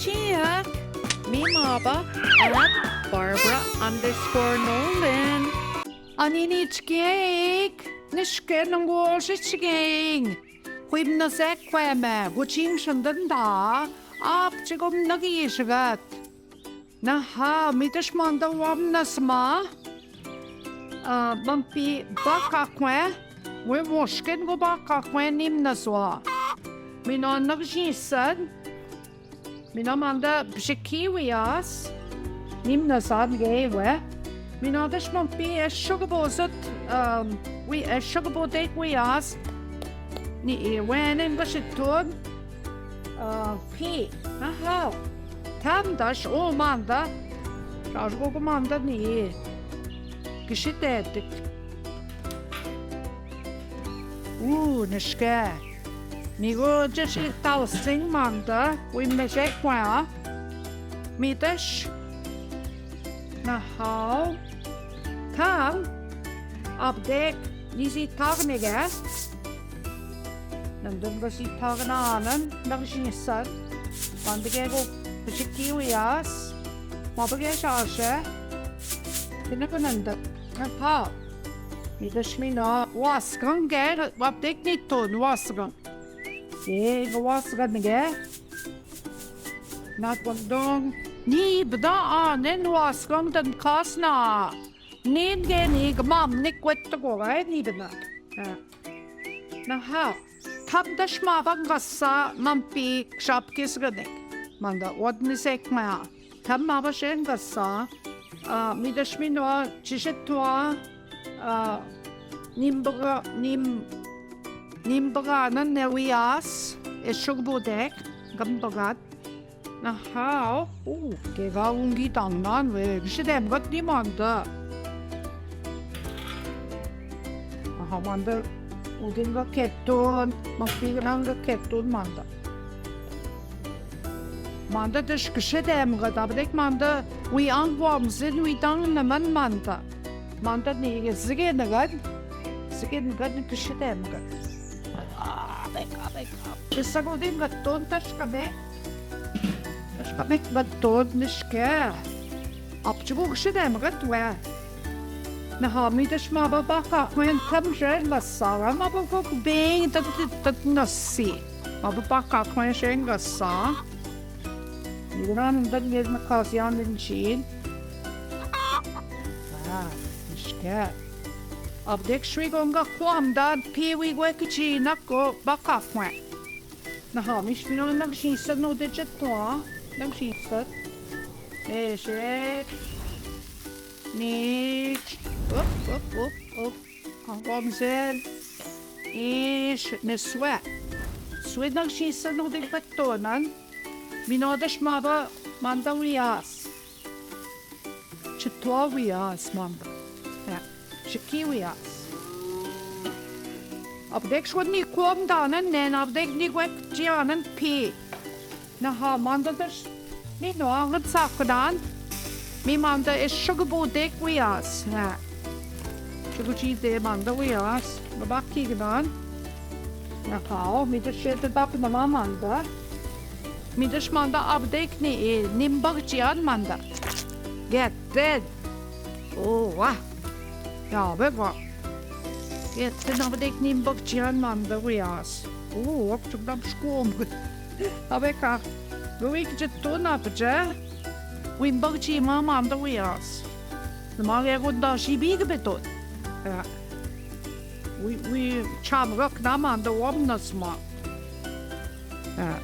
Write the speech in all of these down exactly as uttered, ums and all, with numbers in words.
Check. Mi maba at Barbara underscore Nolan. Ani ni chkeng, nishke nangol shi chkeng. Kuim na zek kwe me, guching shandan da, ap chigum nagi shigat. Na ha, mi dash manda wam na sma. Ah, bampi baka kwe, we moshken go baka kwe nim na zwa. Mi no nag jinsan. Mi no manda bshiki wi as. Nim na zan ge we. Mi no dash bampi e shugbo zut, um, wi e shugbo dek wi as. Ni e wenen gashitun. Ah, pi. Aha. Tam dash o manda. Dash go go manda ni. Kishitetik. U, nishke. Ni go just tal sing manda. We me check kwa. Mi dash. Na hao. Tang. Abdek. Nisi tag nege. Nandun gasi tag na anan. Nag jinsan. Mandage go. Bishiki wi as. Mabage shashe. Tina ko nanda. Na hao. Mi dash mi na. Wasgang ge. Abdek ni ton wasgang. Ye go wasgang ge. Na kondong. Ni bda anen wasgang dan kasna. Nin ge ni gmam ni kwet to go gai ni bda. Ha. Na ha. Tam dash ma bang gasa mampi shap kis gane. Manda wad ni sek ma. Tam ma ba shen gasa. Ah, mi dash mi no chishetwa. Ah, nim baga, nim, nim baga nan ne wi as. E shugbu dek. Gam bagat. Na hao, u, ke ga ungi tang nan we, gishe dem gat ni manda. Aha, manda, udin ga keton, makpi nan ga keton manda. Manda dash gishe dem gat, abdek manda, wi ang wam zin, wi tang na man manda. Manda ni ge zige na gat, zige na gat ni gishe dem gat. Ah, beka, beka. Kisa go din gat ton tash kabe. Tash kabe gat ton nishke. Ap chubu gishe dem gat we. Na ha mi dash ma ba ba ka kwen tam je la sala ma ba ko be dat dat nasi. Ma ba ba ka kwen je ga sa. Ni ran dan ge na ka sian din chin. Ah, nishke. Abdek shwi gonga kwam dan pi wi gwe kichi na ko baka kwen. Na ha, mi shpino na gshin sa no de chetwa, na gshin sa. E she. Nich. Up, up, up, up. Kwam zen. Ish, ne swe. Swe na gshin sa no de betonan. Mi no de shmaba manda wi as. Chetwa wi as manda. Ya. Shiki wi as. Abdek shwad ni kwam danan nen, abdek ni gwek jianan pi. Na ha manda dash. Ni no angat sakdan. Mi manda is shugbu dek wi as. Ya. Shugu chi de manda wi as. Babaki gdan. Na ha, mi dash shet dap na ma manda. Mi dash manda abdek ni, e, nimbak jian manda. Get dead. Oh, wa. Ya, be wa. Get dead abdek nimbak jian manda wi as. Oh, wa, chuk dam shkom. Abe ka. Go wik je to na pja. Wi mbak ji ma manda wi as. Na ma ge go da shi bi ge be to. Ya. Wi, wi, cham gak na manda wam na sma. Ha.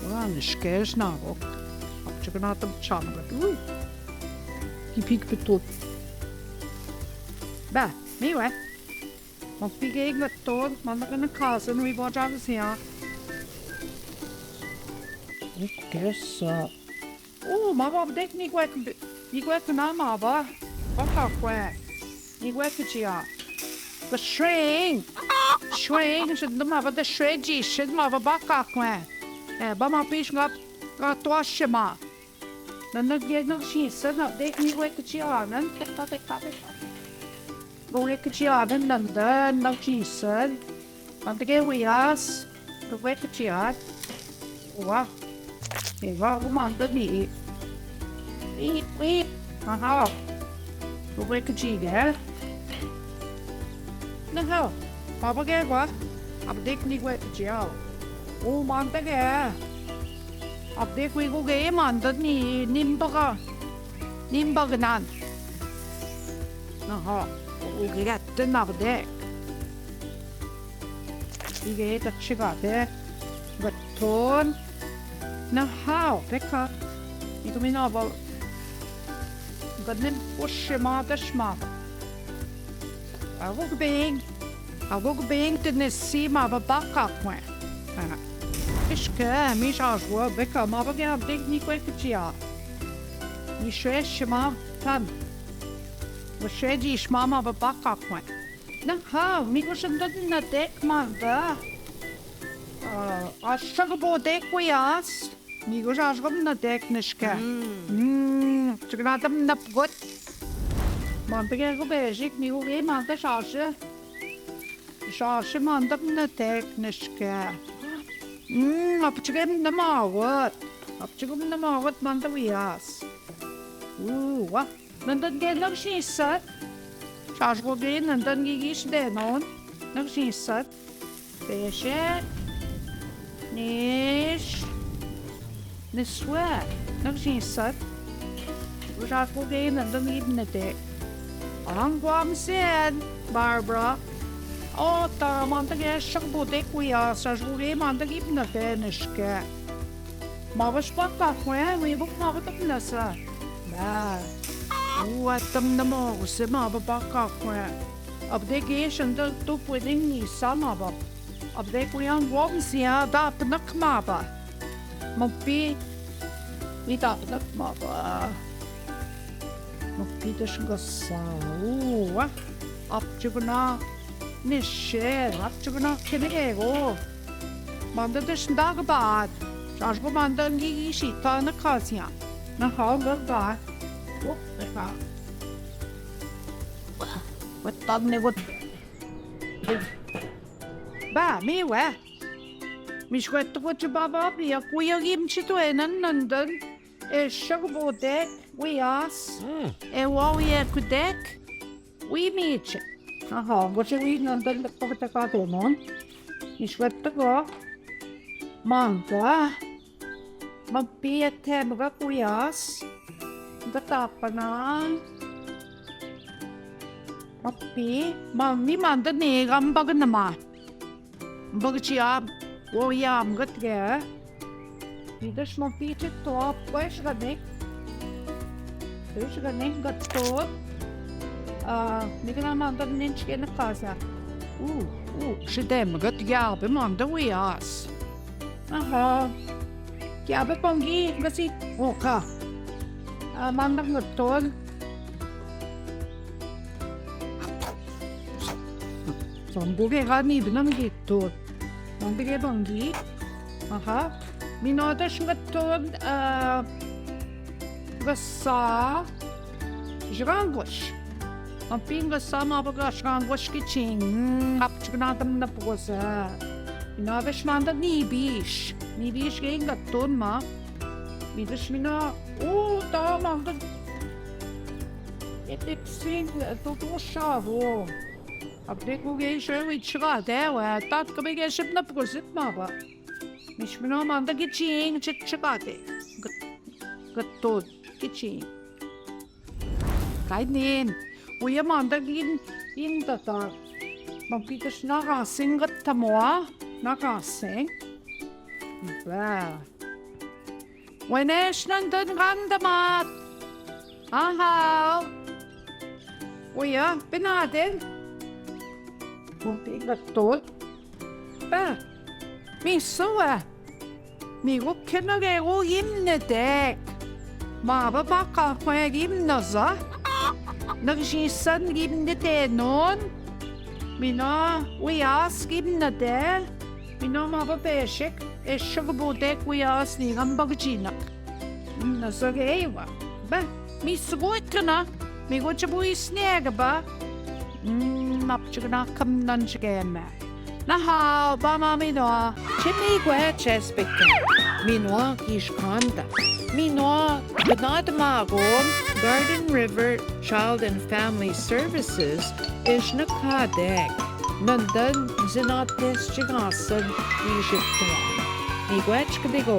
Wan shkesh na go. Apchik na tam cham ga. Ui. Ki pik pe tot. Ba, mi we. Ma pik ek ga tot, ma na kana kasan wi bo jam siya. Kesa. Oh, ma ba dek ni kwek, ni kwek na ma ba. Ba ka kwek. Ni kwek chia. Ba shring. Shring, shit ma ba da shred ji, shit ma ba ba ka kwek. Eh, ba ma pish nga, nga twa shima. Na na ge na shi sa na dek ni kwek chia nan, tek ta, tek ta, tek ta. Go kwek chia nan nan da, na shi sa. Manda ge wi as, go kwek chia. Wa. ए, वाह, वो मानता नहीं। ए, ए, हाँ, हाँ। वो एक चीज है। ना हाँ, पापा क्या हुआ? अब देख नहीं हुआ, जाओ। वो मानता क्या है? अब देख, वो गए मानता नहीं, निम्बा का, निम्बा का नान। ना हाँ, वो गया, अब देख। इगे तच्छ गाते गत्तोन ना हाव, बेका। इको मिना बल गन्ने पुष्य मा दश मा। अगुग बेंग, अगुग बेंग ते निस्सी मा बा बाका क्वें। इश्क मी शाश वो बेका मा बा गया देख नी क्वें कुचिया। मी श्वेश मा तन। वो श्वे जी इश्मा मा बा बाका क्वें। ना हाँ, मी को शंदर ना देख मानता। आ, अशक बो देख कोई आस। मी को शाश को ना देख निष्का। हम्म। हम्म, चुकना तम नप गोत। मानता क्या को बेशिक, मी को ये मानता शाश। शाश मानता ना देख निष्का। हम्म, अब चुके ना मावत। अब चुके ना मावत मानता कोई आस। ऊ, वाह। नंदन के नक्शी सर। शाश को गे नंदन की गीश दे नोन। नक्शी सर। पेशे। निश। निस्वे। नक्शी सर। शाश को गे नंदन की नते। आंग वाम सेन, बारबरा। ओ, ता मानता के शक बोते कुया, शाश को गे मानता की नते निष्के। मावस पक्का कोया, वे बुक मावत अपना सा। बा। ऊ आतम नमो उसे मावा पक्का कोया। अब दे गे शंदर तो पुदिंग नी सा मावा। अब दे कोया वोम सिया दा अपनक मावा। मप्पी। नी दा अपनक मावा। मप्पी दश गसा। ऊ, वाह। अब चुगना निश्चय। अब चुगना खेने गए वो। मांदा दर्शन दाग बाद, शाश को मांदा अंगी की शीता न खासियां, न हाव गर बाद। ओ, देखा। वत्ताग ने वत-, बा, मी वे। मिश्को एत्तो को चुबा बाप, या कोई अगी मची तो है नन नंदन, ए शक बोते, वी आस, हम्म। ए वाव ये कुदेक, वी मीच। हाँ, हाँ, गोचे वी नंदन पकते का तो मन। ईश्वर तक मांगा। मप्पी एथे मगा कुयास। गतापना। मप्पी, मम्मी मांद नेगम बगनमा। बगची आम, वो ये आम गत गया। इदश मो पीछे तो आप पैश गने। पैश गने गत तो। आ, निकना मांदर निंच के नकासा। ऊ, ऊ, शिदे मगत या पे मांदर वो यास। आहा। क्या पे पंगी गसी ओखा। आ, मांदर गत तो। संबुगे गानी बिनम गित्तोर। संबुगे बंगी। आहा। मिनोदश गत्तोर, अ, गस्सा। जगांगोश। अपिंग गस्सा मा बगा जगांगोश की चिंग। हम्म, अब चुकना तम न पोसा। मिनोदश मांदा नीबीश। नीबीश गेंग गत्तोर मा। मिदश मिना। ओ, ता मांदा। ये टिप्सिंग तो तो शावो। अब देखो ये शो विच का दे हुआ है। तात कभी के शिप न पुकुसित मावा। मिश्मिनो मांदा की चींग चिक चिकाते। गत-, गत्तो की चींग। काई नीन। वो ये मांदा की इन, इन तता। मम्पी तश ना कासिंग गत्तमोआ। ना कासिंग। बा। Wenesh nandun gandamat. Aha. Oya, benaden. Mumpi gatot. Ba. Mi soa. Mi go kena ge go gimne dek. Ma ba ba ka kwe gimna za. Nag jinsan gimne de non. Mina uyas gimne de. Mina ma ba peşek. Eşek bu dek uyas ni gam bak cinak. Nasıl geyva. Ba. Mi sugo etna. Mi go çabu isneg ba. Hmm, napçık na kamdan çigeme. Na ha, ba ma mi no. Çimi gwe çespik. Minwa kishkanda. Minwa bnad magon Garden River Child and Family Services ishna kadek. Nandan zinates chigasan ishiktuan. Ni gwech kdigo.